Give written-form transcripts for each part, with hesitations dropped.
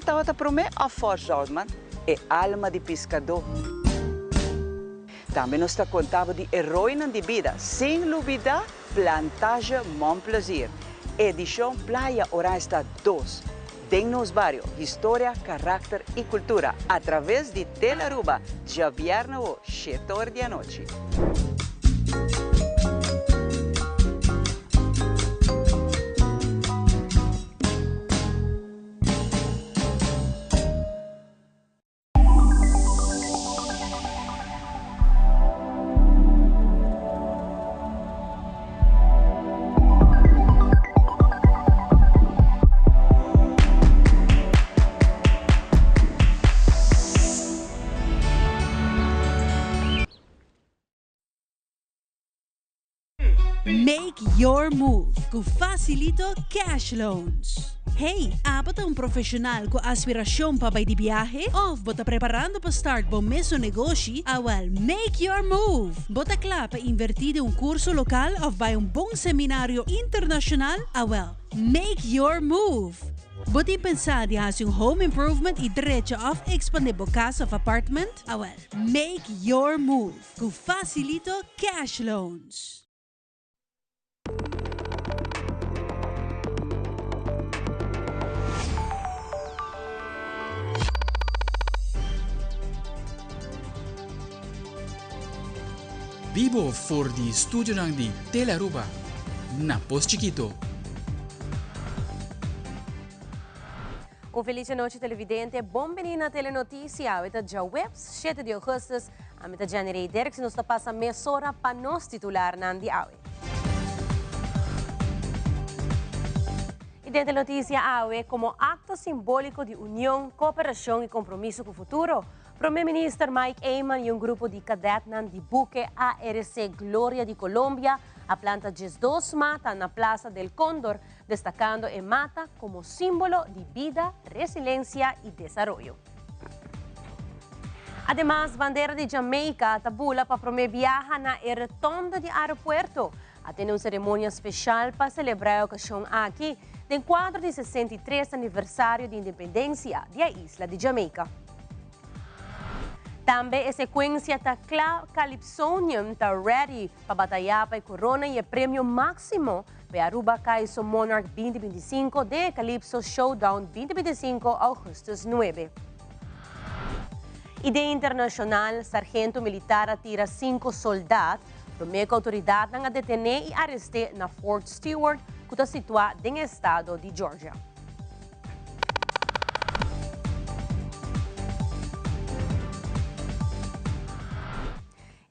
tabata promé òf Fòrs Zoutman, e alma di piskadó. Tambe nos ta konta bo di heroinan di bida, sin lubidá Plantage Mon Plaisir, edishon Playa Oranjestad dos, den nos bario, historia, karakter i kultura, atraves di Telaruba, djabièrnè awo, shete or di anochi. Make your move ku Facilito Cash Loans. Hey, abo ta un profesional ku aspiracion pa bai di biahe? Of bo ta preparando pa start bo mesun negoshi? Awel, make your move! Bo ta kla pa inverti den un curso local of bai un bon seminario internacional? Awel, make your move! Bo tin pensa di hasi un home improvement y drecha of expande bo cas of apartment? Awel, make your move! Ku Facilito Cash Loans. Bibo for di studionan di Telearuba na Pos Chikito. Un feliz anochi televidente, bon bini na Telenoticia. Awe ta djaweps, shete di augustus. Ami ta Jenny Rey Dirks y nos ta pasa mesora pa nos titularnan di awe. Y den Telenoticia awe, como acto simbolico di union, cooperacion y compromiso cu futuro, Prome Minister Mike Eman y un grupo di kadetnan di buke ARC Gloria di Colombia a planta 12 mata na Plaza del Condor, destacando e mata como simbolo di bida, resiliencia y desaroyo. Ademas, bandera di Jamaica ta bula pa prome biaha na e rotonde di aeropuerto. A tene un ceremonia special pa celebra e ocasion aki, den cuadro di 63 aniversario di independencia di e isla di Jamaica. Tambe e secuencia ta cla, Calypsonian ta ready pa bataya pa e corona y e premio maximo pa e Aruba Caiso Monarch 2025 den e Calypso Showdown 2025 augustus 9. Y den internacional, sargento militar a tira 5 soldaat, prome cu autoridadnan a detene y areste na Fort Stewart, cu ta situa den e estado di Georgia.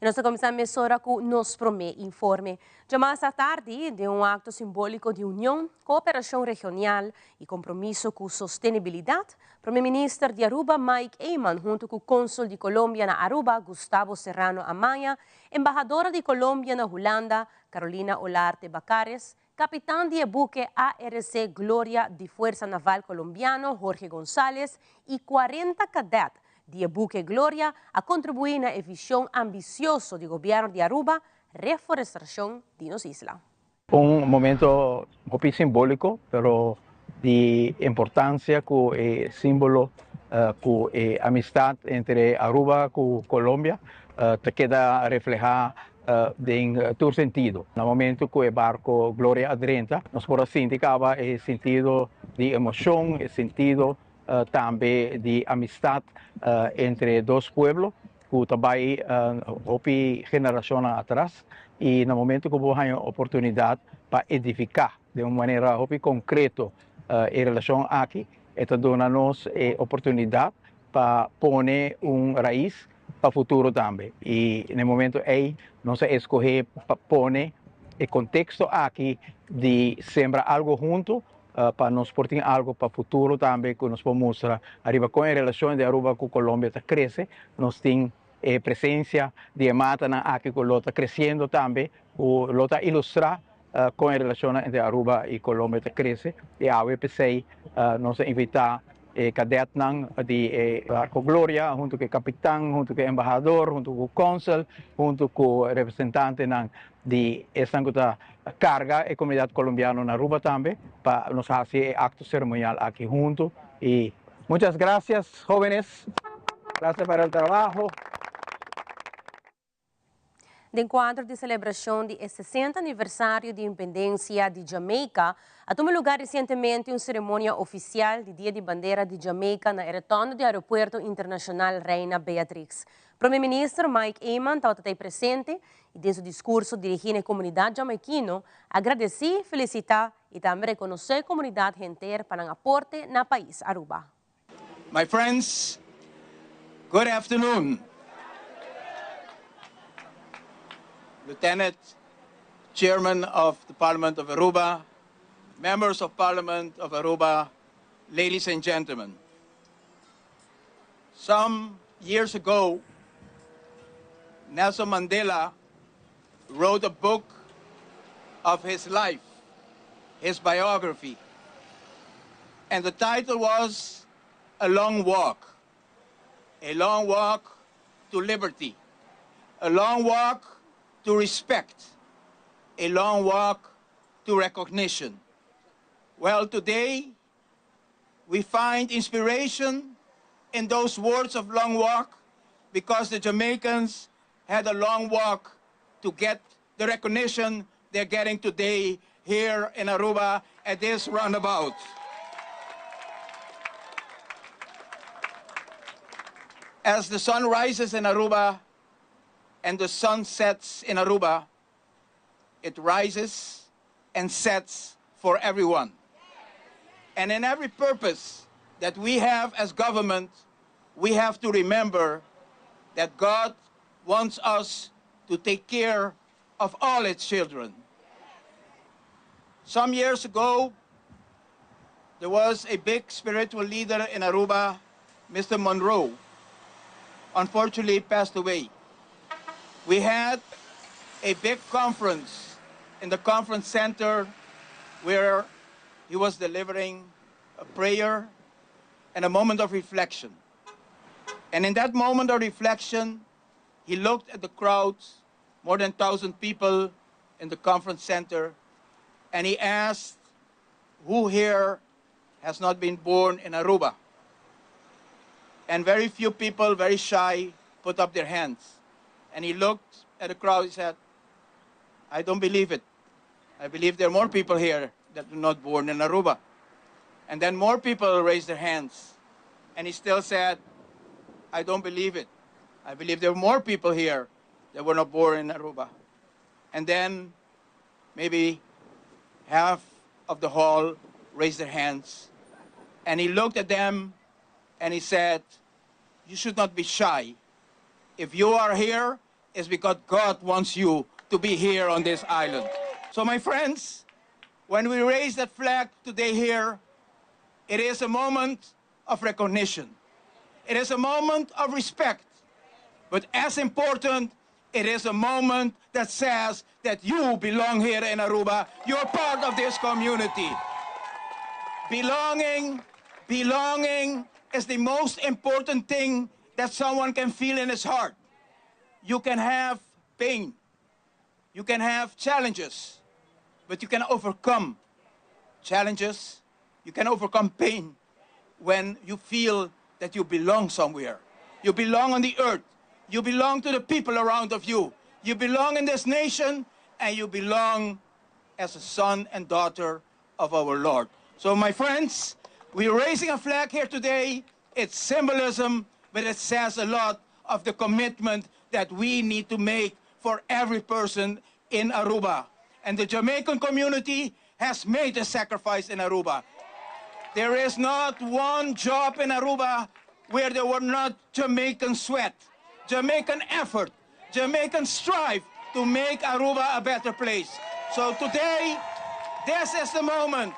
Y nos ta cuminsa mesora cu nos prome informe. Djamas atardi, den un acto simbolico di union, cooperacion regional y compromiso cu sostenibilidad, Prome Minister di Aruba Mike Eman hunto cu Consul di Colombia na Aruba Gustavo Serrano Amaya, Embahadora di Colombia na Hulanda Carolina Olarte Bacares, Capitan di e buque ARC Gloria di Fuerza Naval Colombiano Jorge Gonzalez y 40 cadet di e buque Gloria a contribui na e vision ambicioso di Gobierno di Aruba, reforestacion di nos isla. Un momento hopi simbolico pero di importancia cu e simbolo cu e amistad entre Aruba cu Colombia ta keda refleha den tur sentido. Na momento cu e barco Gloria a drenta nos por a sinti caba e sentido di emocion, e sentido tambe di amistad entre dos pueblo cu ta bay hopi generacionnan atras y na momento cu bo haña oportunidad pa edifica den un manera hopi concreto e relacion aki, e ta duna nos e oportunidad pa pone un rais pa futuro tambe y na e momento ey nos a escoge pa pone e contexto aki di sembra algo hunto pa nos por tin algo pa futuro tambe cu nos por mustra ariba con e relacion di Aruba cu Colombia ta crece. Nos tin e presencia di e matanan aki cu lo ta creciendo tambe cu lo ta ilustra con e relacionnan entre Aruba y Colombia ta crece y awe p'esey nos a invita e kadetnan di e Barco Gloria hunto cu e capitan, hunto cu e embahador, hunto cu consul, hunto cu representantenan di esnan cu ta carga e comunidad Colombiano na Aruba tambe pa nos haci e acto ceremonial aki hunto y. Muchas gracias, jóvenes. Gracias para el trabajo. Den cuadro di celebracion di 60 aniversario di independencia di Jamaica, a tuma lugar recientemente un ceremonia oficial di Dia di Bandera di Jamaica na rotonde di Aeropuerto Internacional Reina Beatrix. Prome Minister Mike Eman tabata presente y den su discurso dirigi na e comunidad jamaicano, a gradici, felicita y tambe reconoce e comunidad henter pa nan aporte na pais Aruba. My friends, good afternoon. Lieutenant Chairman of the Parliament of Aruba, members of Parliament of Aruba, ladies and gentlemen. Some years ago, Nelson Mandela wrote a book of his life, his biography. And the title was A Long Walk. A long walk to liberty. A long walk to respect. A long walk to recognition. Well, today we find inspiration in those words of long walk because the Jamaicans had a long walk to get the recognition they're getting today here in Aruba at this roundabout. As the sun rises in Aruba and the sun sets in Aruba, it rises and sets for everyone. And in every purpose that we have as government, we have to remember that God wants us to take care of all its children. Some years ago, there was a big spiritual leader in Aruba, Mr. Monroe. Unfortunately, passed away. We had a big conference in the conference center where he was delivering a prayer and a moment of reflection. And in that moment of reflection, he looked at the crowds, more than 1,000 people in the conference center, and he asked, who here has not been born in Aruba? And very few people, very shy, put up their hands. And he looked at the crowd, he said, I don't believe it. I believe there are more people here that were not born in Aruba. And then more people raised their hands. And he still said, I don't believe it. I believe there are more people here that were not born in Aruba. And then maybe half of the hall raised their hands. And he looked at them and he said, you should not be shy. If you are here, it's because God wants you to be here on this island. So my friends, when we raise that flag today here, it is a moment of recognition. It is a moment of respect. But as important, it is a moment that says that you belong here in Aruba. You're part of this community. Belonging, belonging is the most important thing that someone can feel in his heart. You can have pain. You can have challenges, but you can overcome challenges. You can overcome pain when you feel that you belong somewhere. You belong on the earth. You belong to the people around of you. You belong in this nation, and you belong as a son and daughter of our Lord. So, my friends, we're raising a flag here today. It's symbolism, but it says a lot of the commitment that we need to make for every person in Aruba. And the Jamaican community has made a sacrifice in Aruba. There is not one job in Aruba where there were not Jamaican sweat, Jamaican effort, Jamaican strive to make Aruba a better place. So today, this is the moment.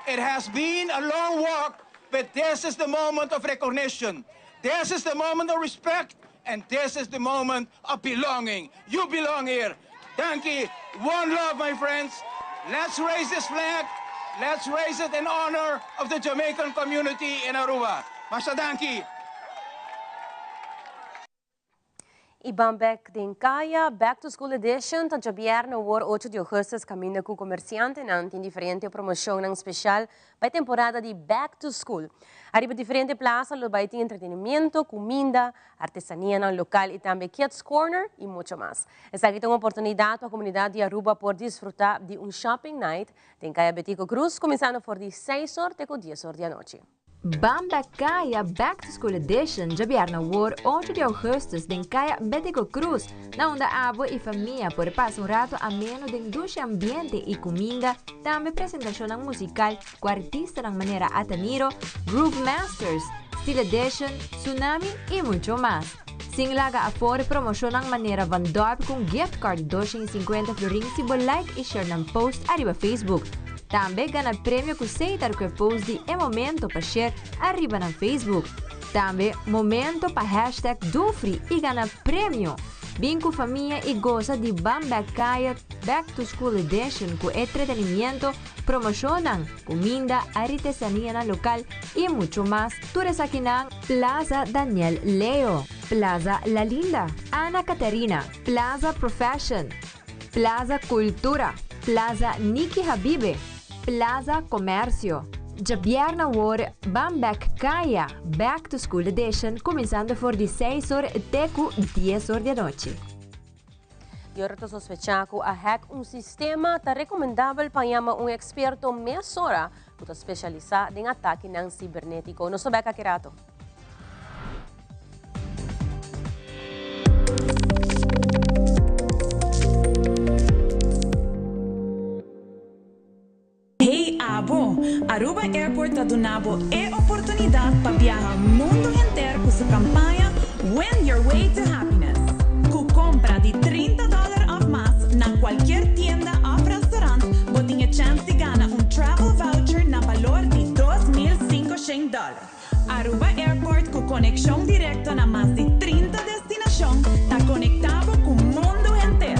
It has been a long walk, but this is the moment of recognition. This is the moment of respect, and this is the moment of belonging. You belong here. Thank you. One love, my friends. Let's raise this flag. Let's raise it in honor of the Jamaican community in Aruba. Masha danki. Y ban bek den Caya, Back to School Edition, ta djabièrnè awor 8 di augustus caminda cu comerciantenan tin diferente promocionnan special pa e temporada di Back to School. Ariba diferente plaza lo bay tin entretenimiento, cuminda, artesanianan local y tambe Kids Corner y mucho mas. Esaki ta un oportunidad pa comunidad di Aruba por disfruta di un shopping night den Caya Betico Croes cuminsando for di 6 or te cu 10 or di anochi. Ban Bek Kaya Back to School Edition djabièrnè awor 8 di augustus den Kaya Betico Croes na unda abo y famia por pasa un rato ameno den dushi ambiente y cuminda, tambe presentacionnan musical cu artistanan manera Ataniro, Groove Masters, Steel Edition, Tsunami y mucho mas. Sin laga afor promocionnan manera Van Dorp cu un gift card di 250 florin si bo like y share nan post ariba Facebook. Tambe gana premio cu Seitar cu e post di e momento pa share ariba nan Facebook. Tambe momento pa hashtag Dufri y gana premio! Bin cu famia y goza di Ban Bek Kaya Back to School Edition cu entretenimiento, promocionnan, cuminda, artesanianan local y mucho mas. Tur esakinan Plaza Daniel Leo, Plaza La Linda, Ana Catarina, Plaza Profession, Plaza Cultura, Plaza Niki Habibe, Plaza Comercio. Djabièrnè awor ban bek Kaya, Back to School Edition, kuminsando for di seis or te ku dies or di anochi. Di ora ta sospechá ku a hack un sistema, ta rekomendabel pa yama un eksperto mesora ku ta spesialisá den atakenan sibernétiko. Nos ta bek aki rato. Hey abo! Aruba Airport ta duna bo e oportunidad pa biaha mundo henter cu su campaña Win Your Way to Happiness. Cu compra di 30 dollar of mas na cualkier tienda of restaurant bo tin e chance di gana un travel voucher na balor di 2500 dollar. Aruba Airport cu conexion directo na mas di 30 destinacion ta conecta bo cu mundo henter.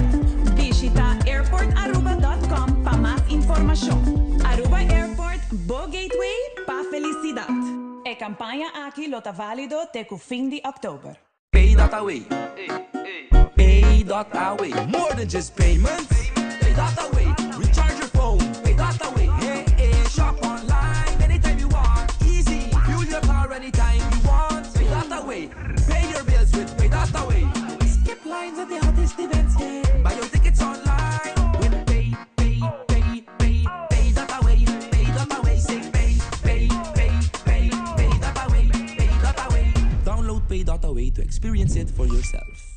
Bishita airportaruba.com pa mas informacion. Aruba Airport, bo gateway pa felicidad. E campaña aki lo ta valido te cu fin di october. Pay.away. Pay.away. More than just payments. Pay.away. Recharge your phone. Pay.away. Hey, hey. Shop online anytime you want. Easy. Fuel your car anytime you want. Pay.away. Pay your bills with Pay.away. Skip lines at the hottest events. Yeah. Buy your tickets online with Pay, Pay, Pay, Pay, Pay.away. Pay.away. Say pay, pay, pay, pay, Pay.away. Pay.away. Download Pay.away to experience it for yourself.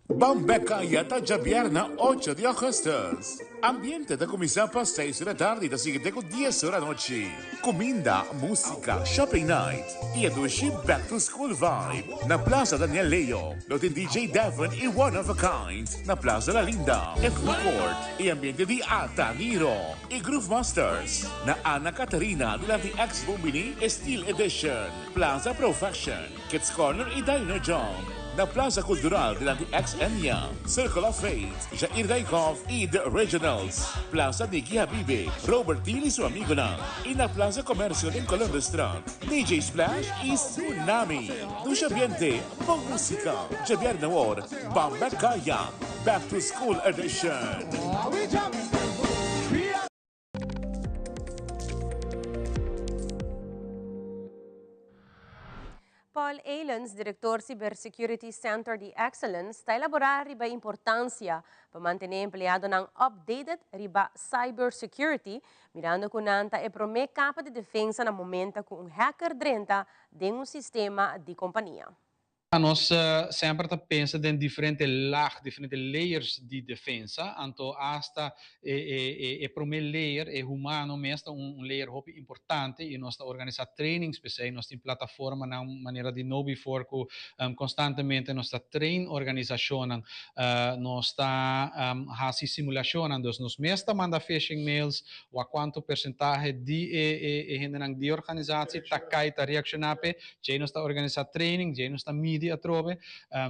Ban Bek Kaya ta djabièrnè 8 di augustus. Ambiente ta kuminsá pa 6 ora tardi ta sigui te ku 10 ora anochi. Kuminda, músika, shopping night i e dushi back to school vibe. Na Plaza Daniel Leo lo tin DJ Devon i One of a Kind. Na Plaza La Linda e food court i ambiente di Ataniro i Groove Masters. Na Ana Catarina dilanti ex Bombini e Steel Edition, Plaza Pro Fashion, Kids Corner i Dino Jump. Na Plaza Cultural dilanti ex Enya, Circle of Faith, Jair Dijkhoff i The Originals, Plaza Nicky Habibe, Robert Thiel i su amigonan, i na Plaza Comercio den Columbusstraat, DJ Splash i Tsunami. Dushi ambiente, bon musica, djabièrnè awor, Bamba Kaya, Back to School Edition. Paul Alens, director Cybersecurity Center di Excellence, ta elabora riba importancia pa mantene empleadonan updated riba cybersecurity, mirando cu nan ta e prome capa di defensa na momento cu un hacker drenta den un sistema di compania. Nos semper ta pensa den diferente laag, diferente layers di defensa, anto hasta e e e prome layer, e humano mes ta un layer hopi importante y nos ta organisa trainings p'esey, nos tin plataformanan manera di KnowBe4 cu constantemente nos ta train organisacionnan, nos ta haci simulacionnan, dus nos mes ta manda phishing mails, wak cuanto percentahe di e e hendenan di organisatie ta cay, ta reacciona p'e. Djei nos ta organisá training, djei nos ta mira. midi atrobe.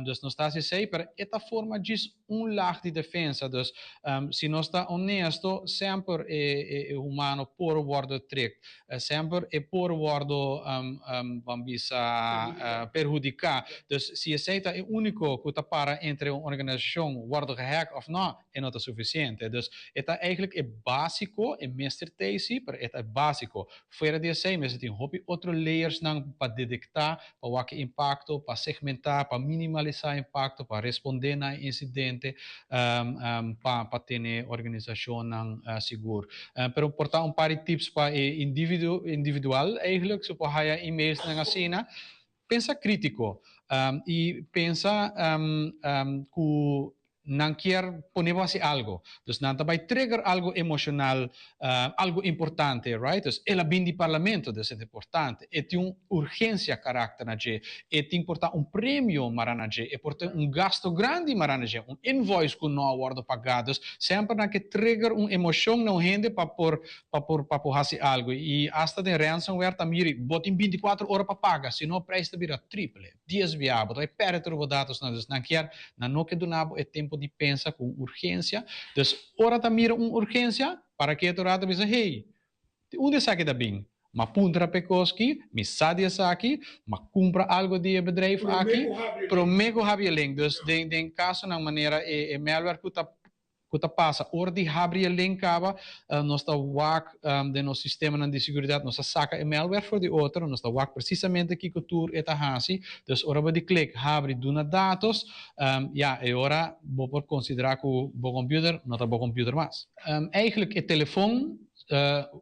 Dus nos ta hasi esei, pero e ta forma djis un laag di defensa. Dus si nos ta honesto, semper e humano por wordo tricked, semper e por wordo, ban bisa, perhudica. Dus si esei ta e unico cu ta para entre un organisacion wordo gehack of no, e no ta suficiente. Dus e ta eigenlijk e basico, e mester t'ey si, pero e ta e basico. Fuera di esey mester tin hopi otro layersnan pa detecta, pa wak e impacto, pa segmenta, pa minimalisa e impacto, pa responde na e incidente, pa pa tene organisacionnan sigur. Pero por ta un par di tips pa e individu individual eigenlijk, su por haya emailsnan asina, pensa critico y pensa cu nan kier pone bo hasi algo. Dus nan ta bai trigger algo emocional, algo importante, right? Dus el a bin di parlamento, dus e ta importante. E tin un urgencia karakter na dje. E tin por ta un premio mara na dje. E por ta un gasto grandi mara na dje, un invoice cu no a wordo paga. Dus semper nan ke trigger un emocion na un hende pa por pa por pa por hasi algo. Y hasta den ransomware ta miri, bo tin binticuatro ora pa paga, si no prijs ta bira triple. Dies bia bo ta bai perde tur bo datosnan. Dus nan kier, nan no ke duna bo e tempo di pensa ku un urgensia. Dus ora ta mira un urgensia, para ke tur rato bisa, hey, di unda esaki ta bin? M'a puntra p'e kos ki, mi sa di esaki, m'a kumpra algo di e bedrijf aki, promé ku habri e link. Dus den den kasonan manera e e malware ku ta ku ta pasa ora di habri e link kaba, nos ta wak den nos sistemanan di seguridat, nos ta saka e malware for di otro, nos ta wak presisamente kiko tur e ta hasi. Dus ora bo di klik habri duna datos, ya, e ora bo por konsiderá ku bo computer no ta bo computer mas. Eigenlijk e telefon,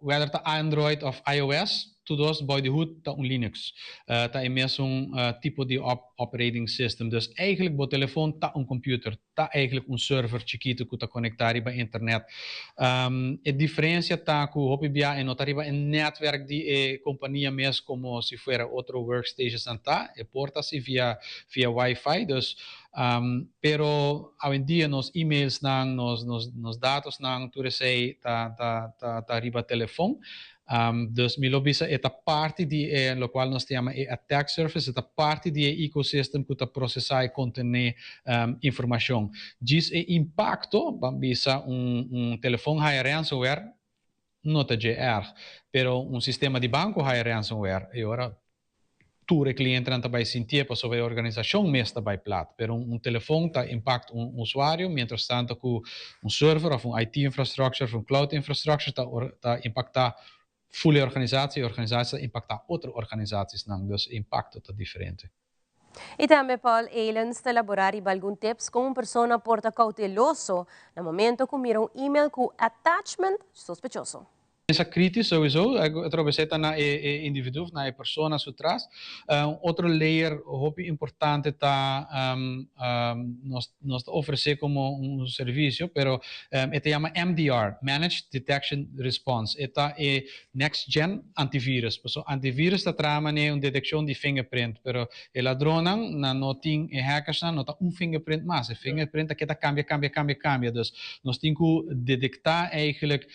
whether ta Android of iOS, Tur dos bou di hoed ta un Linux. Ta e mesun tipo di operating system. Dus eigenlijk bo telefon ta un computer, ta eigenlijk un server chikito cu ta conecta riba internet. E diferencia ta cu hopi bia e no ta riba e netwerk di e compania mes como si fuera otro workstationsnan ta. E por ta si via via wifi. Dus pero awendia nos emailsnan, nos nos datosnan tur esey ta ta ta riba telefon. Dus mi lo bisa e ta parti di e locual nos ta yama e attack surface, e ta parti di e ecosystem cu ta procesa y contene informacion. Djis e impacto, ban bisa un un telefon haya ransomware no ta dje erg, pero un sistema di banco haya ransomware e ora Tur e klientenan ta bai sintié pasobra e organisashon mes ta bai plat. Pero un telefon ta impact un usuario, mientras tanto ku un server òf un IT infrastructure òf un cloud infrastructure ta ta impaktá ful e organisatie, e organisatie ta impaktá otro organisatiesnan, dus e impakto ta diferente. I tambe Paul Elens ta elaborá riba algun tips kon un persona por ta kouteloso na momento ku mira un email ku attachment sospechoso. Pensa kritis souiso, atrobe ta na e individu of na e persona su tras. Un otro layer hopi importante ta nos nos ta ofrece como un servicio, pero e ta yama MDR, Managed Detection Response. E ta e next gen antivirus. Pasobra antivirus ta traha manera un deteccion di fingerprint, pero e ladronnan nan no tin, e hackersnan no ta un fingerprint mas. E fingerprint ta keda cambia, cambia, cambia, cambia. Dus nos tin cu detecta eigenlijk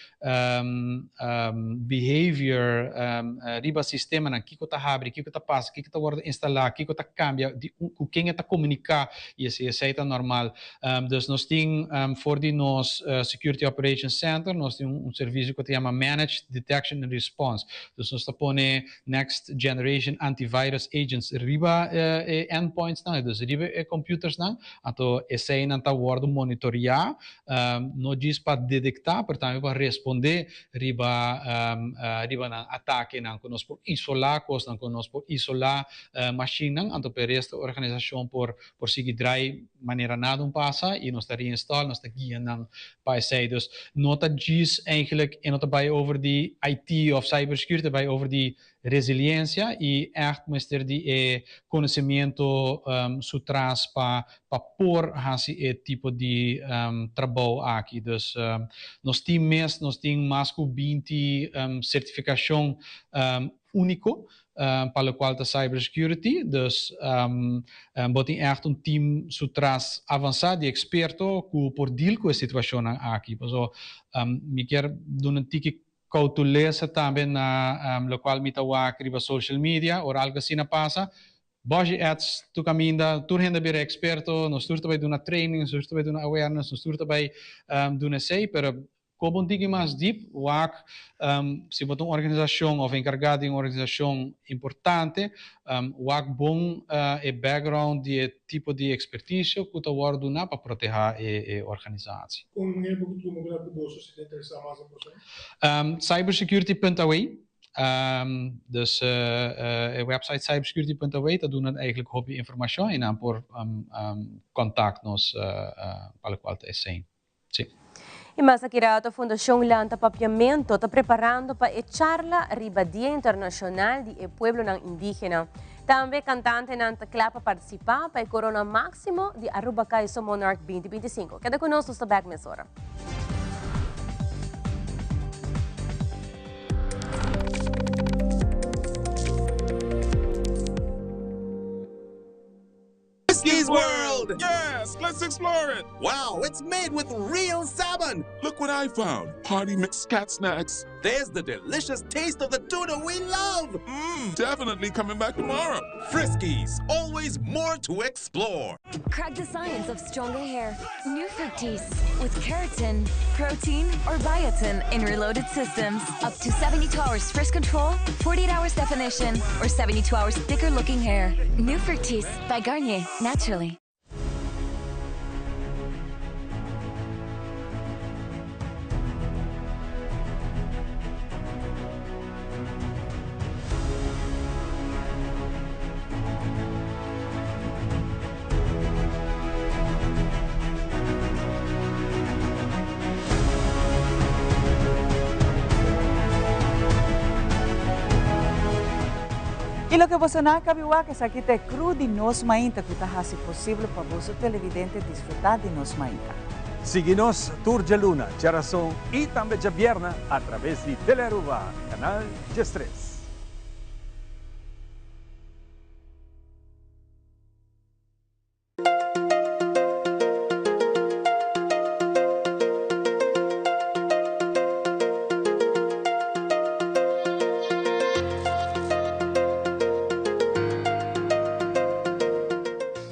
behavior riba sistemanan, kiko ta habri, kiko ta pasa, kiko ta wòrdu instalá, kiko ta kambia, di ku ken e ta komuniká i esei esei ta normal. Dus nos tin for di nos Security Operations Center nos tin un servisio ku ta yama Managed Detection and Response. Dus nos ta pone next generation antivirus agents riba e endpointsnan, dus riba e computersnan, anto eseinan ta wòrdu monitoriá No djis pa detektá, pero tambe pa respondé riba riba nan atakenan ku nos por isolá kosnan, ku nos por isolá mashinnan, anto pa e resto organisashon por por sigui drai manera nada un pasa i nos ta reinstall, nos ta guia nan pa esei. Dus no ta djis eigenlijk e no ta bai over di IT òf cybersecurity, ta bai over di Resiliencia y echt mester di e conocimiento su tras pa pa por haci e tipo di trabou aki. Dus nos tin mes nos tin mas cu binti certificacion unico pa locual ta cyber security. Dus bo tin echt un team su tras avansa di experto cu por deal cu e situacionnan aki. Paso mi kier duna un tiki Koutulesa tambe na lokual mi ta wak riba social media, ora algu asina pasa, Boshi ads tur kaminda, tur hende a bira eksperto, nos tur ta bai duna training, nos tur ta bai duna awareness, nos tur ta bai duna esei, pero koba un tiki mas dip, wak si bo ta un organisashon òf enkargá di un organisashon importante, wak bon e background di e tipo di ekspertisio ku ta wòrdu duná pa protehá e organisatie. Kon hende por tuma kontakto ku boso si ta interesá mas den boso? Cybersecurity punt aw. Dus e website cybersecurity punt aw ta duna eigenlijk hopi informashon i nan por kontakt nos pa lokual ta esei. Sí. I mas aki rato Fundashon Lanta Papiamento ta preparando pa e charla riba Dia Internashonal di e Pueblonan Indígena. Tambe kantantenan ta kla pa partisipá pa e korona máksimo di Aruba Kaiso Monarch 2025. Keda ku nos, nos ta bèk mesora. Friskies World! Yes, let's explore it! Wow, it's made with real salmon! Look what I found! Party mix cat snacks. There's the delicious taste of the tuna we love! Mmm, definitely coming back tomorrow. Friskies, always more to explore. Crack the science of stronger hair. New Fructis with keratin, protein, or biotin in reloaded systems. Up to 72 hours fresh control, 48 hours definition, or 72 hours thicker looking hair. New Fructis by Garnier, naturally. Y loke boso nan a cabi wak esaki ta e crew di Nos Mainta cu ta haci posible pa boso televidente disfruta di Nos Mainta. Sigui nos tur djaluna, djarason y tambe djabierna a traves di Telearuba, Canal 13.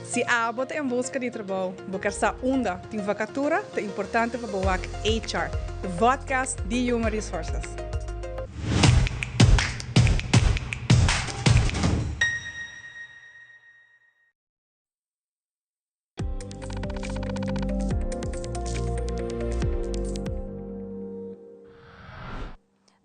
Si abo ta en buska di trabou, bo ker sa unda tin vakatura, ta importante pa bo wak HR, e vodcast di Human Resources.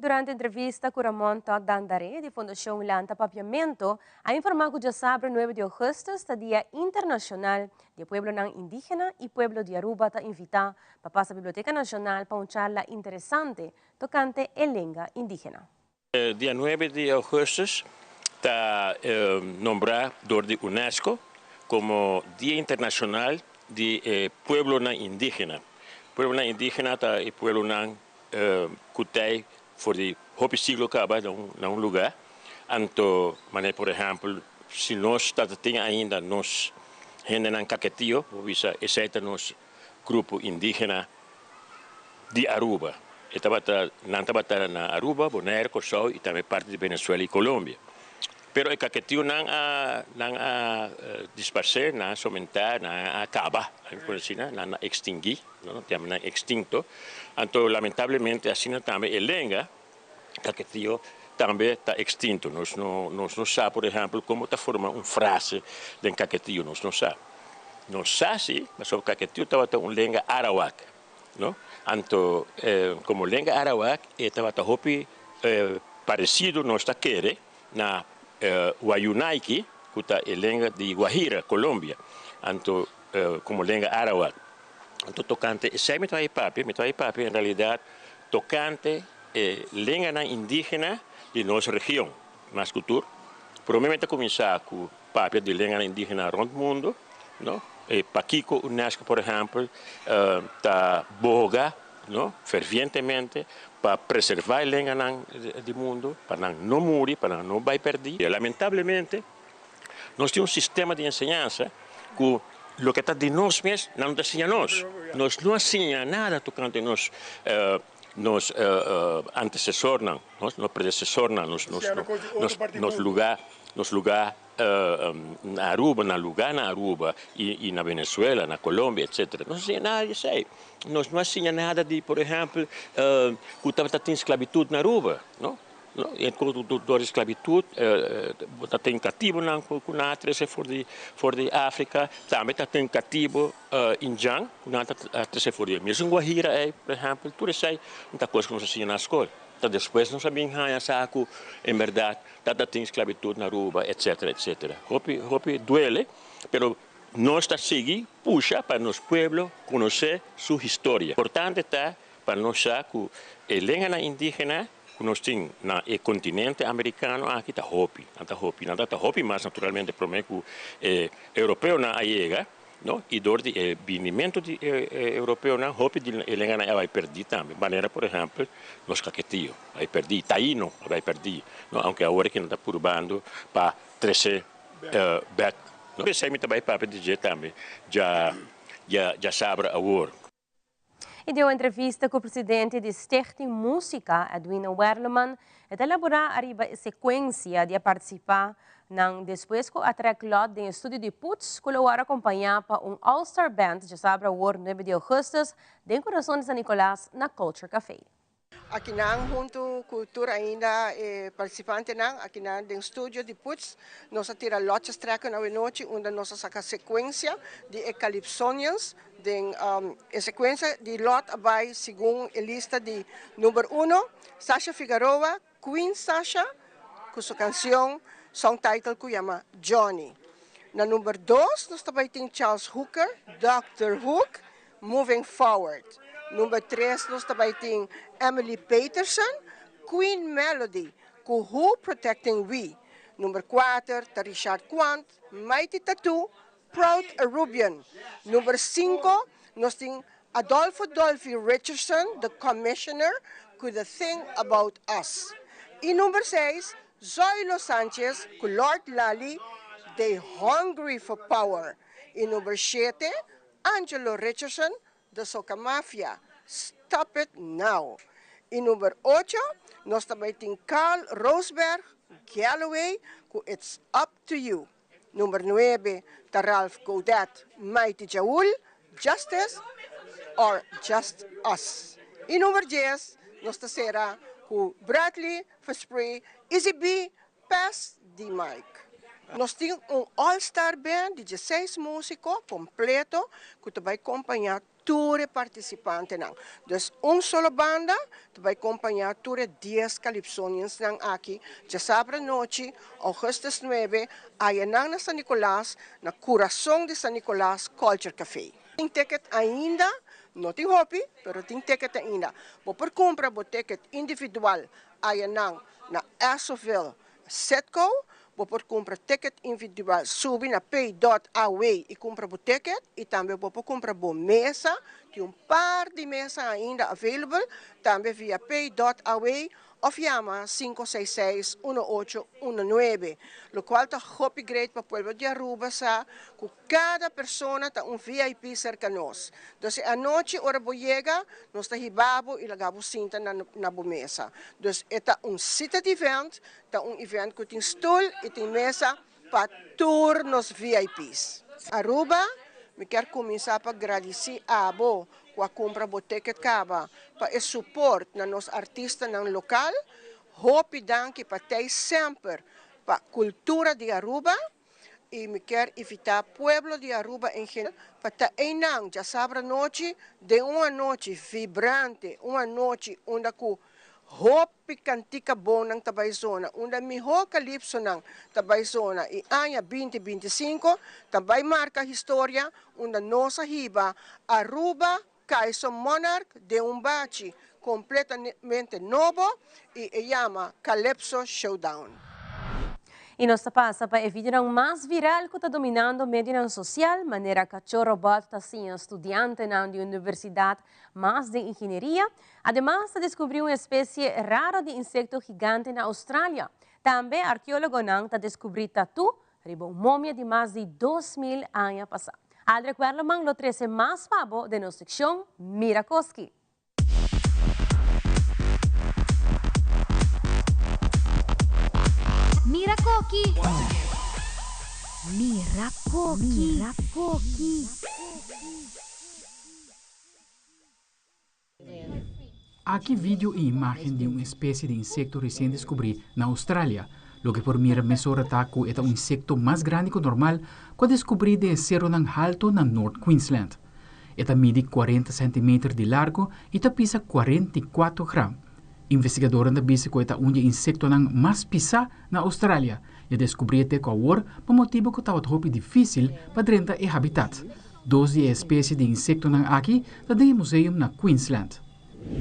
Durante entrevista ku Ramon Todd Dandaré di Fundashon Lanta Papiamento a informá ku djasabra nuebe di ougùstùs ta Dia Internashonal di e Pueblonan Indígena i pueblo di Aruba ta invitá pa pasa Biblioteka Nashonal pa un charla interesante tokante e lenga indígena. Dia nuebe di augustus ta nombrá dor di UNESCO komo Dia Internashonal di e Pueblonan Indígena. Pueblonan indígena ta e pueblonan ku ta ei for di hopi siglo kaba na un lugá. Anto manera por ehèmpel si nos ta tin ainda nos hendenan Caquetio, por bisa esei ta nos grupo indígena di Aruba. E tabata, nan tabata na Aruba, Bonaire, Kòrsou i tambe parti di Venezuela i Colombia. Pero e kaketionan a, nan a disparsé, nan a somentá, nan a kaba, por asina, nan a ekstinguí, no, nan yama nan ekstinto. Anto lamentablemente asina tambe e lenga kaketio tambe ta ekstinto. Nos no, nos no sa, por ehèmpel, komo ta forma un frase den kaketio, nos no sa. Nos sa si, pasobra kaketio tabata un lenga arawak. No? Anto komo lenga arawak e tabata hopi paresido nos ta kere na Wayunaiki ku ta e lenga di Guajira, Colombia. Anto komo lenga arawak. Anto tokante esei mi ta bai papia, mi ta bai papia en realidat tokante e lenganan indígena di nos region mas ku tur. Promé mi ta kuminsá ku Papia di lenganan indígena rond mundo, no? E pakiko UNESCO, por ehèmpel, ta boga, no, fervientemente pa preservá e lenganan di mundo, pa nan no muri, pa nan no bai pèrdí. Lamentablemente, nos tin un sistema di enseñansa ku loke ta di nos mes, nan no ta siña nos. Nos no a siña nada tokante nos. nos antecesornan, nos predesesornan, nos nos luga, nos luga na Aruba, nan luga na Aruba y na Venezuela, na Colombia, etcetera. Nos no siña nada di esey. Nos no a siña nada di, por ehempel, cu tabata tin sclavitud na Aruba, no. No, e cu dor di sclavitud bo ta tin catibonan cu nan a trece for di for di Africa, tambe ta tin catibo indjan cu nan ta trece for di e mesun Guajira ey, por ehempel, tur esey no ta cos cu nos a siña na scol. Ta despues nos a bin haña sa cu en berdad ta ta tin sclavitud na Aruba, etcetera, etcetera. Hopi, hopi duele, pero nos ta sigui pusha pa nos pueblo conoce su historia. Importante ta pa nos sa cu e lenganan indigena Ku nos tin na e kontinente amerikano aki ta hopi, nan ta hopi, nan ta hopi mas naturalmente promé ku e europeonan a yega, no, i dor di e binimentu di e europeonan hopi di e lenganan a bai pèrdí tambe, manera por ehèmpel nos kaketio a bai pèrdí, taino a bai pèrdí, no, aunke awor aki nan ta purbando pa trese bèk, no. P'esei mi ta bai papia di dje tambe dja djasabra awor. I den un entrevista ku presidente di Stichting Musica, Edwina Werleman, e ta elaborá ariba e sekuensia di a partisipá nan despues ku a trèk lòt den e studio di Puts ku lo wòrdu akompañá pa un All Star Band djasabra awor nuebe di ougùstus den Kurason di San Nicolas na Culture Café. Akinan huntu ku tur ainda e partisipantenan akinan den studio di Puts nos a tira lotjes trekken awenochi unda nos a saka sekuensia di e Calypsonians den e sekuensia di lot a bai segun e lista di number uno Sasha Figaroa, Queen Sasha ku su kansion song title ku yama Johnny. Na number dos nos ta bai tin Charles Hooker, Doctor Hook, Moving Forward. Number tres nos ta bai tin Emily Peterson, Queen Melody ku Who Protecting We. Number kuater ta Richard Quant, Mighty Tattoo, Proud Arubian. Number sinku nos tin Adolfo Dolfi Richardson, The Commissioner, ku The Thing About Us. I number seis Zoilo Sanchez ku Lord Lally, They Hungry for Power. I number shete Angelo Richardson, The Soca Mafia, Stop It Now. I number ocho nos ta bai tin Carl Roosberg, Galloway, ku It's Up To You. Number nuebe ta Ralph Godet, Mighty Jaul, Justice or Just Us. I number dies nos ta sera ku Bradley Verspree, Easy B, Pass di mic. Nos tin un All Star Band di dieseis musico completo cu ta bay compaña tur e participantenan. Dus un solo banda ta bay compaña tur e dies Calypsoniansnan aki djasabra nochi, augustus nuebe, ayanan na San Nicolas, na curason di San Nicolas Culture Café. Tin ticket ainda, no tin hopi, pero tin ticket ainda. Bo por cumpra bo ticket individual Ayanan na Essoville Citgo bo por kumpra ticket individual. Subi na pay dot aw i kumpra bo ticket i tambe bo por kumpra bo mesa. Tin un par di mesa ainda available tambe via pay dot aw of yama 566 1819. Lokual ta hopi great pa pueblo di Aruba sa ku Kada persona ta un VIP serka nos. Dus e anochi ora bo yega, nos ta hiba bo i laga bo sinta na na bo mesa. Dus e ta un seated event, ta un event ku tin stul i tin mesa pa tur nos VIP's. Aruba, mi kier kuminsá pa gradisí abo ku a kumpra bo ticket kaba pa e support na nos artistanan lokal. Hopi danki pa tei semper pa kultura di Aruba. y mi kier invita pueblo di Aruba en general pa ta eynan djasabra anochi den un anochi vibrante, un anochi unda cu hopi cantica bonnan ta bay zona, unda miho calypsonan ta bay zona y aña binti 25 ta bay marca historia unda nos a hiba Aruba Kaiso Monarch den un bachi completamente nobo y e yama Calypso Showdown. Y nos ta pasa pa e videonan mas viral cu ta dominando medionan social, manera cachó robot ta siña studiantenan di universidad mas den ingenieria. Ademas ta descubri un especie raro di insecto gigante na Australia. Tambe arkeologonan ta descubri tatu riba un momia di mas di 2000 aña pasa. Aldrich Werleman lo trece mas pa bo den nos seccion Mira Koski. Mira Koki! Mira Koki! Mira Koki! Aki video y imagen di un especie di insecto recien descubri na Australia. Loke por mira mesora ta cu e ta un insecto mas grandi cu normal cu a descubri den e seronan halto na North Queensland. E ta midi cuarenta centimeter di largo y ta pisa 44 gram. Investigadornan ta bisa cu e ta un di e insectonan mas pisa na Australia y a descubri e te cu awor pa motibo cu tabata hopi dificil pa drenta e habitat. Dos di e espesie di insektonan aki ta den e museum na Queensland.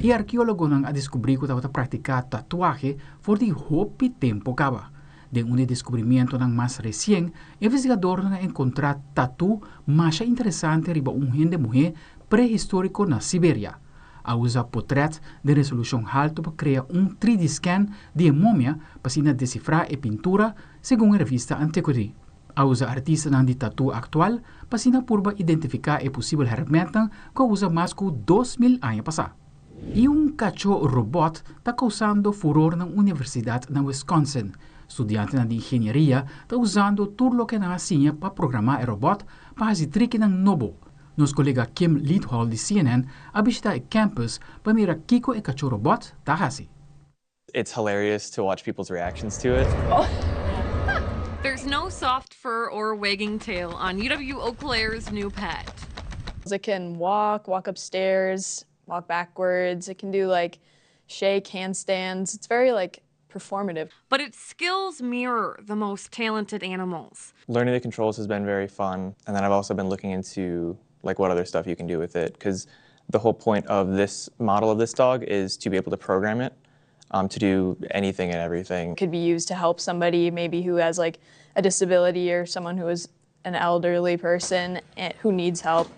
E arkeólogonan a deskubrí ku tabata praktiká tatuahe for di hopi tempu kaba. Den un di e deskubrimientonan mas resien, investigadornan a enkontrá tatú masha interesante riba un hende muhé prehistóriko na Siberia. A usa potrèt den resolushon haltu pa krea un 3D scan di e momia pa asina desifrá e pintura, segun e revista Antiquity. A usa artistanan di tatú aktual pa asina purba identifiká e posibel hèrmèntnan ku a usa mas ku 2000 aña pasá. I un kachó robòt ta kousando furor na un universidat na Wisconsin. Studiantenan di ingenieria ta usando tur loke nan a siña pa programá e robòt pa hasi trikinan nobo. Nos kolega Kim Leedhall di CNN a bishitá e campus pa mira kiko e kachó robòt ta hasi. It's hilarious to watch people's reactions to it. There's no soft fur or wagging tail on UW Eau Claire's new pet. It can walk, walk upstairs, walk backwards. It can do like shake, handstands. It's very like performative. But its skills mirror the most talented animals. Learning the controls has been very fun. And then I've also been looking into like what other stuff you can do with it because the whole point of this model of this dog is to be able to program it to do anything and everything. Could be used to help somebody maybe who has like a disability or someone who is an elderly person who needs help.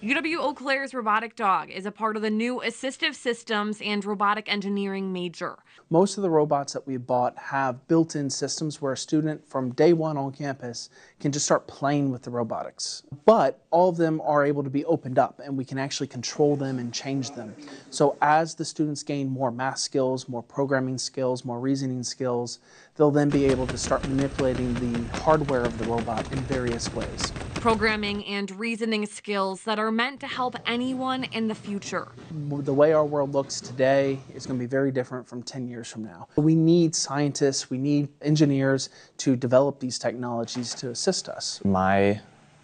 UW Eau Claire's robotic dog is a part of the new assistive systems and robotic engineering major. Most of the robots that we bought have built-in systems where a student from day one on campus can just start playing with the robotics. But all of them are able to be opened up and we can actually control them and change them. So as the students gain more math skills, more programming skills, more reasoning skills, they'll then be able to start manipulating the hardware of the robot in various ways. Programming and reasoning skills that are meant to help anyone in the future. The way our world looks today is going to be very different from 10 years from now. We need scientists, we need engineers to develop these technologies to assist us. My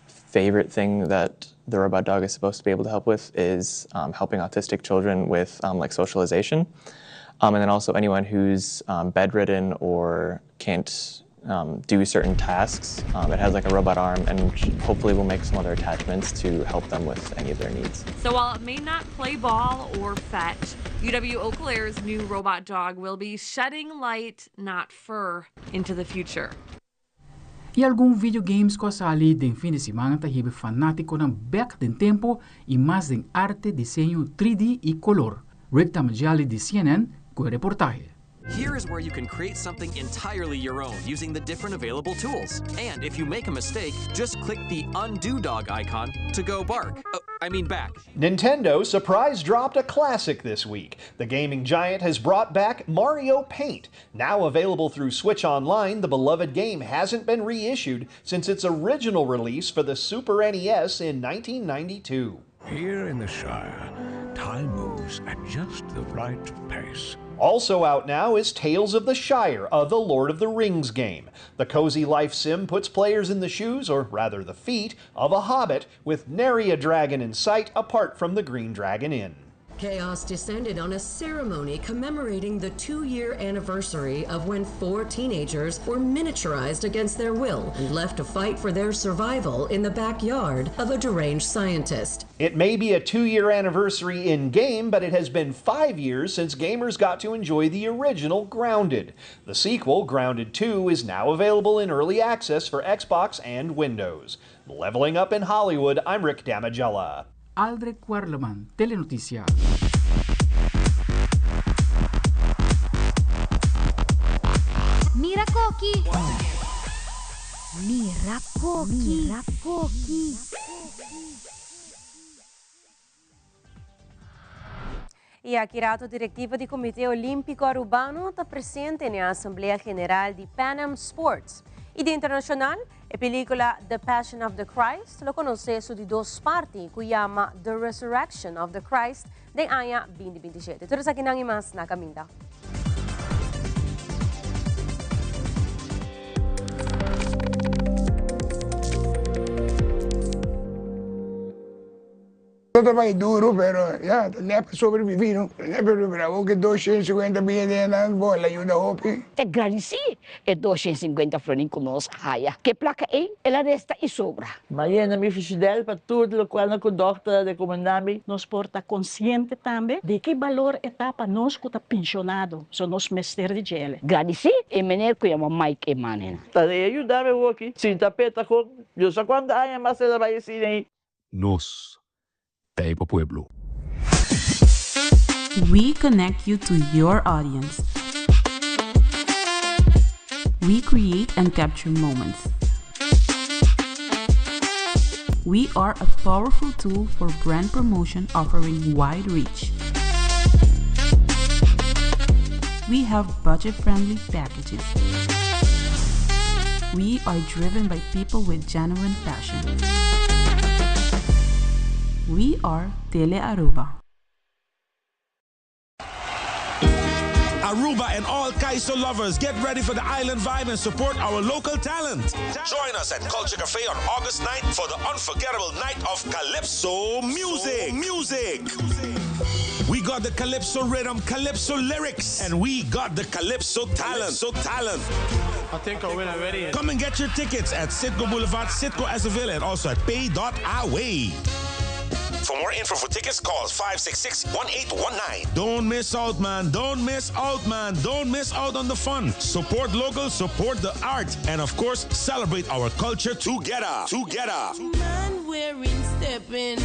favorite thing that the robot dog is supposed to be able to help with is helping autistic children with like socialization. And then also anyone who's bedridden or can't do certain tasks. It has like a robot arm and hopefully we'll make some other attachments to help them with any of their needs. So while it may not play ball or fetch, UW Eau Claire's new robot dog will be shedding light, not fur, into the future. Y algun video games cu a sali den fin di siman ta hiba fanaticonan bek den tempo y mas den arte, diseño 3D y color. Rick Tamaggiali di CNN cu e reportahe. Here is where you can create something entirely your own using the different available tools. And if you make a mistake, just click the undo dog icon to go bark. Oh, I mean back. Nintendo surprise dropped a classic this week. The gaming giant has brought back Mario Paint. Now available through Switch Online, the beloved game hasn't been reissued since its original release for the Super NES in 1992. Here in the Shire, time moves at just the right pace. Also out now is Tales of the Shire, a The Lord of the Rings game. The cozy life sim puts players in the shoes, or rather the feet, of a hobbit, with nary a dragon in sight apart from the Green Dragon Inn. Chaos descended on a ceremony commemorating the two year anniversary of when four teenagers were miniaturized against their will and left to fight for their survival in the backyard of a deranged scientist. It may be a two year anniversary in game, but it has been five years since gamers got to enjoy the original Grounded. The sequel, Grounded 2, is now available in early access for Xbox and Windows. Leveling up in Hollywood, I'm Rick Damigella. Aldrich Werleman, Telenoticia. Mira Koki! Mira Koki! Mira Koki! Y aki rato directiva di Comite Olimpico Arubano ta presente na Asamblea General di Pan Am Sports. Y di internacional, e pelicula The Passion of the Christ lo conoce su di dos parti, cu yama The Resurrection of the Christ, den aña 2027. Tur esakinan y mas na caminda. No ta bai duro pero ya ta net pa sobrevivi no, net pa sobrevivi awor ke 250 mil den nan bon el a yuda hopi. Ta gradisí e 250 florin ku nos haya. Ke plaka ei el a resta i sobra. M'a yena mi fishidel pa tur lokual ku dòkter a rekomendá mi. Nos por ta konsiente tambe di ki balor e ta pa nos ku ta penshonado, so nos mester di djele. Gradisí e meneer ku yama Mike Emanen. Ta e yuda mi woki sinta peta kon yo sa kuantu aña mas el a bai asina ei. Nos ta e pa pueblo. We connect you to your audience. We create and capture moments. We are a powerful tool for brand promotion offering wide reach. We have budget friendly packages. We are driven by people with genuine passion. We are Tele Aruba. Aruba and all Kaiso lovers, get ready for the island vibe and support our local talent. Join us at Culture Cafe on August 9th for the unforgettable night of Calypso music. Music. We got the Calypso rhythm, Calypso lyrics, and we got the Calypso talent. So talent. I think I win already. Come and get your tickets at Citgo Boulevard, Citgo Azaville, and also at pay.away. For more info for tickets, call 566-1819. Don't miss out, man. Don't miss out, man. Don't miss out on the fun. Support local, support the art, and of course, celebrate our culture together. Together. Man wearing stepping.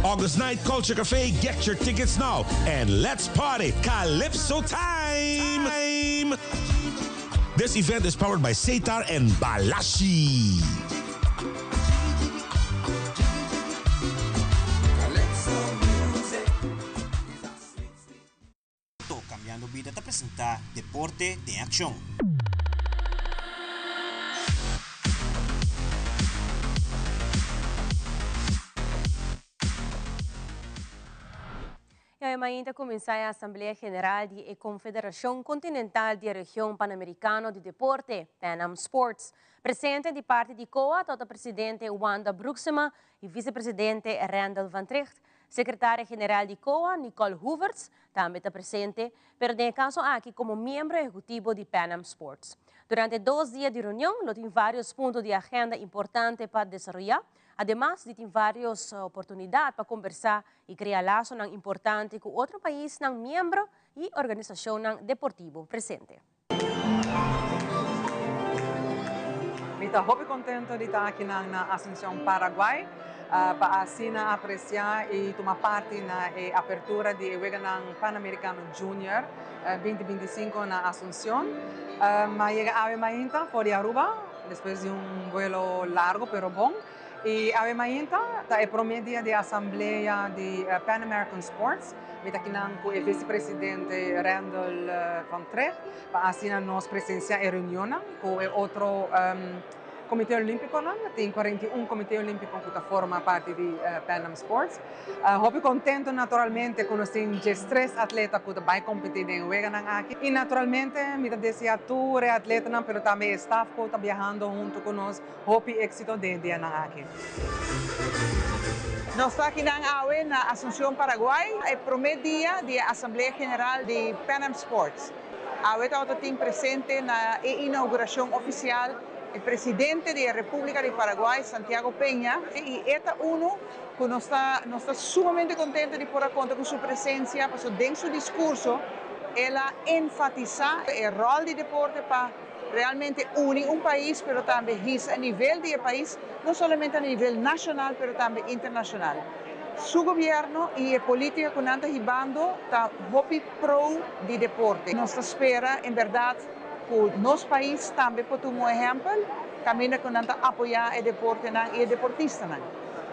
August 9th, Culture Cafe. Get your tickets now. And let's party. Calypso time. This event is powered by Setar and Balashi. Cambiando Bida ta presenta Deporte den Accion. Y awe mainta a cuminsa e Asamblea General di e Confederacion Continental di e Region Panamericano di Deporte, Pan Am Sports. Presente di parti di COA tabata Presidente Wanda Broeksema y Vicepresidente Randall van Trigt. Secretaria General di COA, Nicole Hoevertsz, tambe ta presente, pero den e caso aki como miembro ehecutivo di Pan Am Sports. Durante dos dia di reunion lo tin varios punto di agenda importante pa desaroya, ademas di tin varios oportunidad pa combersa y crea lasonan importante cu otro paisnan miembro y organisacionnan deportivo presente. Mi ta hopi contento di ta akinan na Asuncion, Paraguay, pa asina aprecia y tuma parti na e apertura di e Weganan Panamericano Junior 2025 na Asuncion. Mi a yega awe mainta for di Aruba, despues di un vuelo largo pero bon. Y awe mainta ta e prome dia di asamblea di Pan American Sports. Mi ta kinan cu e vicepresidente Randall van Trigt pa asina nos presencia e reunionnan cu e otro Comite Olimpiconan. Tin 41 Comite Olimpico cu ta forma parti di Pan Am Sports. Hopi contento naturalmente cu nos tin 13 atleta cu ta bay competi den e weganan aki. Y naturalmente mi ta desea tur e atletanan pero tambe e staff cu ta biahando hunto cu nos Hopi éxito den e dianan aki. Nos ta akinan awe na Asunción, Paraguay, e promé dia di e Asamblea General di Pan Am Sports. Awe tabata tin presente na e inauguracion oficial e presidente di e República di Paraguay, Santiago Peña, y e ta uno cu nos ta nos ta sumamente contento di por a conta cu su presencia, pasobra den su discurso el a enfatisa e rol di deporte pa Realmente uni un pais pero tambe hisa e nivel di e pais, no solamente a nivel nacional pero tambe internacional. Su gobierno y e politica cu nan ta hibando ta hopi pro di deporte. Nos ta spera en berdad cu nos pais tambe por tuma un ehempel caminda cu nan ta apoya e deportenan y e deportistanan.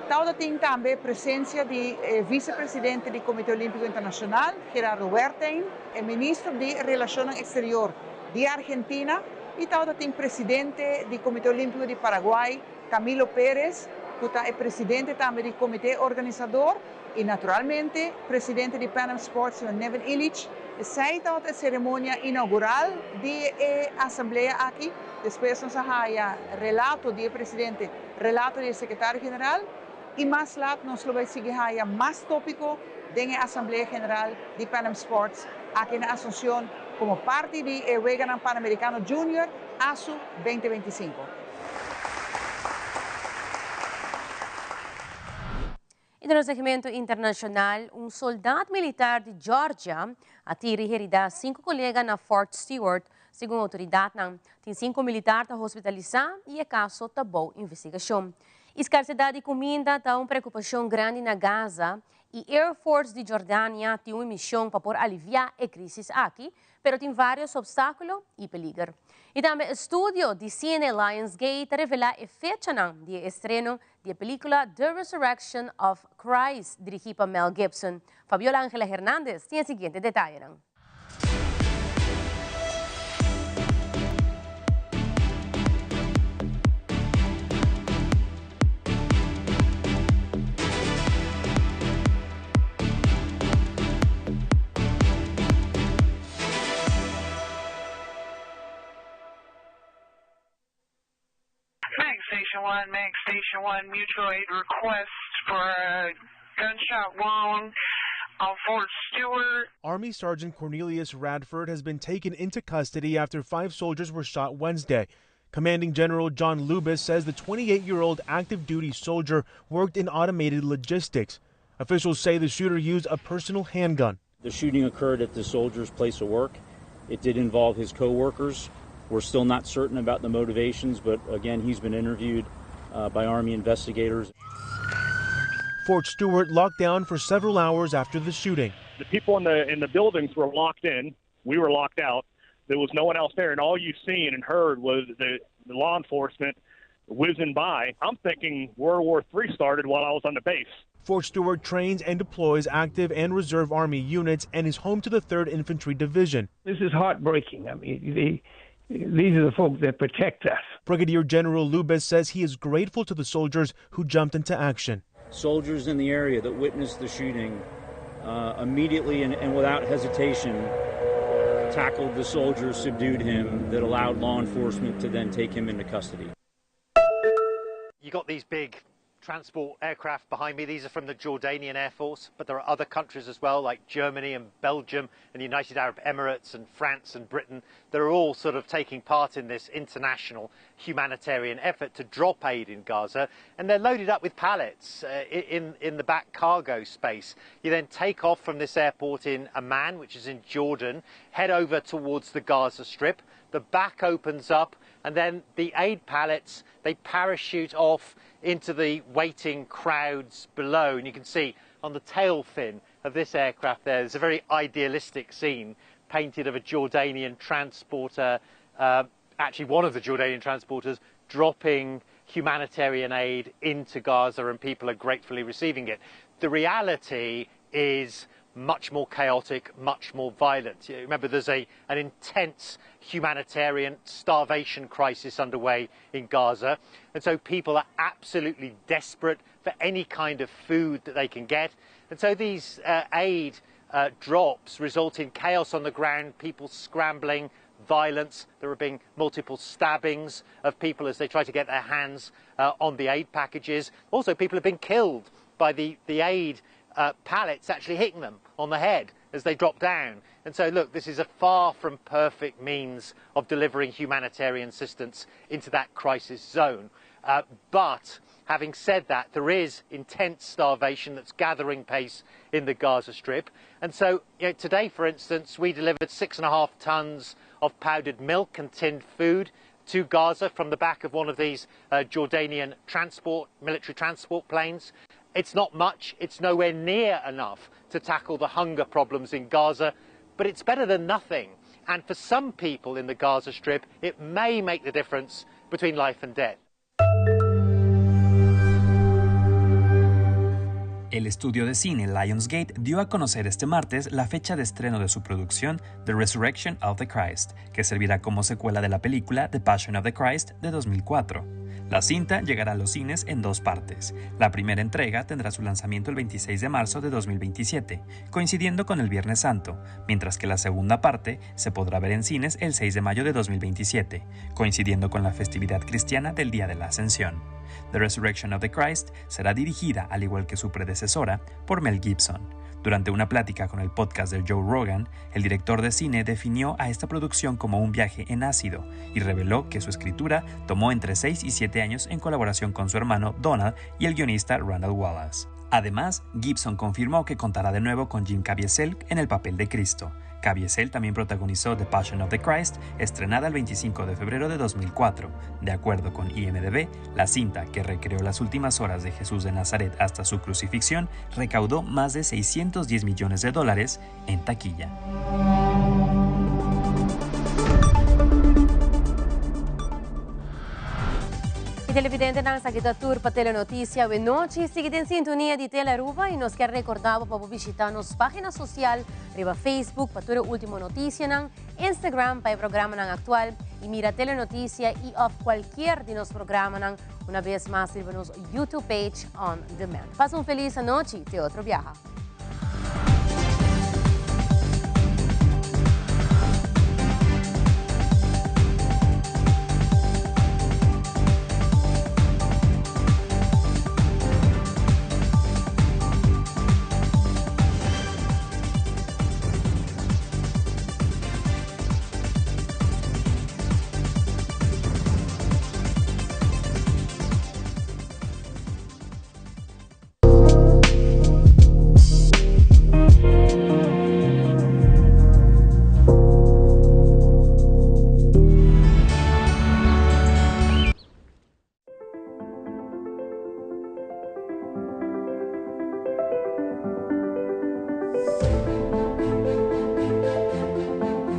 Tabata tin tambe presencia di e vicepresidente di Comite Olimpico Internacional, Gerardo Werthein, e ministro di Relacionnan Exterior di Argentina y tabata tin presidente di Comite Olimpico di Paraguay, Camilo Perez, cu ta e presidente tambe di Comite Organisador y naturalmente presidente di Pan Am Sports, señor Neven Illich. Esey tabata e ceremonia inaugural di e asamblea aki. Despues nos a haya relato di e presidente, relato di e secretario general y mas lat nos lo bay sigui haya mas topico den e Asamblea General di Pan Am Sports aki na Asuncion como parti di e Weganan Panamericano Junior ASU 2025. Y den nos segmento internacional, un soldat militar di Georgia a tira y herida cinco colega na Fort Stewart, segun autoridadnan. Tin cinco militar ta hospitalisa y e caso ta bou investigacion. E scarsedad di cuminda ta un preocupacion grandi na Gaza y Air Force di Jordania tin un mision pa por alivia e crisis aki, pero tin varios obstaculo y peliger. Y tambe estudio di cine Lionsgate ta revela e fechanan di e estreno di e pelicula The Resurrection of Christ dirigi pa Mel Gibson. Fabiola Angela Hernandez tin e siguiente detayenan. Mag Station 1, Mag Station 1, mutual aid request for a gunshot wound on Fort Stewart. Army Sergeant Cornelius Radford has been taken into custody after five soldiers were shot Wednesday. Commanding General John Lubis says the 28 year old active duty soldier worked in automated logistics. Officials say the shooter used a personal handgun. The shooting occurred at the soldier's place of work. It did involve his coworkers. We're still not certain about the motivations, but again, he's been interviewed uh, by Army investigators. Fort Stewart locked down for several hours after the shooting. The people in the in the buildings were locked in. We were locked out. There was no one else there, and all you've seen and heard was the, the law enforcement whizzing by. I'm thinking World War III started while I was on the base. Fort Stewart trains and deploys active and reserve Army units and is home to the 3rd Infantry Division. This is heartbreaking. I mean, the, these are the folk that protect us. Brigadier General Lubis says he is grateful to the soldiers who jumped into action. Soldiers in the area that witnessed the shooting uh, immediately and, and without hesitation tackled the soldier, subdued him, that allowed law enforcement to then take him into custody. You got these big transport aircraft behind me. These are from the Jordanian Air Force, but there are other countries as well, like Germany and Belgium and the United Arab Emirates and France and Britain, that are all sort of taking part in this international humanitarian effort to drop aid in Gaza. And they're loaded up with pallets uh, in, in the back cargo space. You then take off from this airport in Amman, which is in Jordan, head over towards the Gaza Strip. The back opens up, and then the aid pallets, they parachute off into the waiting crowds below. And you can see on the tail fin of this aircraft there, there's a very idealistic scene painted of a Jordanian transporter, uh, actually one of the Jordanian transporters, dropping humanitarian aid into Gaza and people are gratefully receiving it. The reality is much more chaotic, much more violent. Remember, there's a, an intense humanitarian starvation crisis underway in Gaza. And so people are absolutely desperate for any kind of food that they can get. And so these uh, aid uh, drops result in chaos on the ground, people scrambling, violence. There have been multiple stabbings of people as they try to get their hands uh, on the aid packages. Also, people have been killed by the, the aid uh, pallets actually hitting them on the head as they drop down. And so, look, this is a far from perfect means of delivering humanitarian assistance into that crisis zone. Uh, but having said that, there is intense starvation that's gathering pace in the Gaza Strip. And so you know, today, for instance, we delivered six and a half tons of powdered milk and tinned food to Gaza from the back of one of these uh, Jordanian transport, military transport planes. It's not much, it's nowhere near enough to tackle the hunger problems in Gaza, but it's better than nothing. And for some people in the Gaza Strip, it may make the difference between life and death. El estudio de cine Lionsgate dio a conocer este martes la fecha de estreno de su producción The Resurrection of the Christ, que servirá como secuela de la película The Passion of the Christ de 2004. La cinta llegará a los cines en dos partes. La primera entrega tendrá su lanzamiento el 26 de marzo de 2027, coincidiendo con el Viernes Santo, mientras que la segunda parte se podrá ver en cines el 6 de mayo de 2027, coincidiendo con la festividad cristiana del Día de la Ascensión. The Resurrection of the Christ será dirigida, al igual que su predecesora, por Mel Gibson. Durante una plática con el podcast de Joe Rogan, el director de cine definió a esta producción como un viaje en ácido y reveló que su escritura tomó entre 6 y 7 años en colaboración con su hermano Donald y el guionista Randall Wallace. Además, Gibson confirmó que contará de nuevo con Jim Caviezel en el papel de Cristo. Caviezel también protagonizó The Passion of the Christ, estrenada el 25 de febrero de 2004. De acuerdo con IMDb, la cinta, que recreó las últimas horas de Jesús de Nazaret hasta su crucifixión, recaudó más de 610 millones de dólares en taquilla. Y televidentenan, esaki ta tur pa Telenoticia awe nochi. Sigui den sintonia di Telearuba y nos kier recorda bo pa bo bishita nos pagina social riba Facebook pa tur e ultimo noticianan, Instagram pa e programanan actual y mira Telenoticia y of cualkier di nos programanan una bes mas riba nos YouTube page on demand. Pasa un feliz anochi, te otro biaha.